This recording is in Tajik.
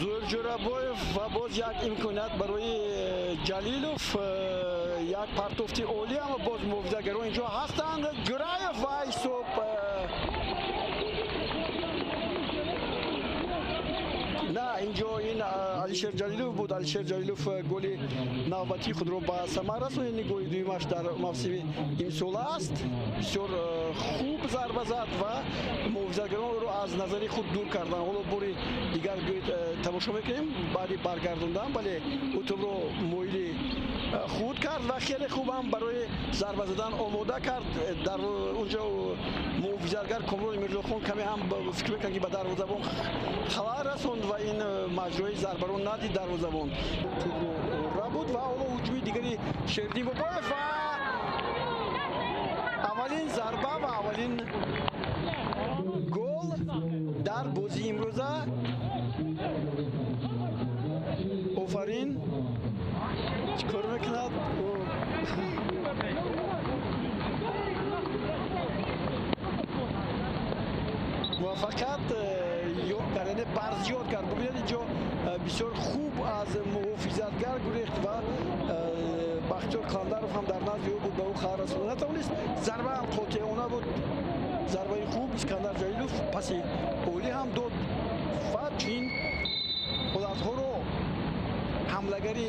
Зоир Ҷӯрабоев ва боз як имконият барои Ҷалилов, як партофти олӣ, аммо боз муҳофизатгарон инҷо ҳастанд. Ҷӯраев ва ҳисоб на, инҷо ин Алишер Ҷалилов буд. Алишер Ҷалилов голи навбатии худро ба самар расонд. Ин голи дуюмаш дар мавсими имсола аст. Бисёр хуб зарба зад ва муҳофизатгарон ӯро аз назари худ дур карданд. Ҳоло бори дигар биёед тамошо мекунем. Баъди баргардондан, бале, ӯ тӯбро моили худ кард ва хеле хуб ҳам барои зарба задан омода кард. Дар онҷо муҳофизатгар Комрон Мирзохон каме ҳам фикр мекард, ки ба дарвозабон халал расонд ва ин маҷрои зарбаро надид дарвозабон. Тӯбро рабуд ва ҳоло ҳуҷуми дигари Шердин Бобоев ва аввалин зарба ва аввалин гол дар бозии имрӯза. Офарин, чӣ кор мекунад? Муваффақият ёд кард, яъне барзиёд кард. Бубинед, инҷо бисёр хуб аз муҳофизатгар гурехт ва Бахтиёр Қаландаров ҳам дар назди ӯ буд, ба ӯ халал расонда натавонист. Зарба ҳам қотеона буд, зарбаи хуб. Искандар Ҷалилов паси олӣ ҳам дод ва чунин ҳолатҳоро ҳамлагари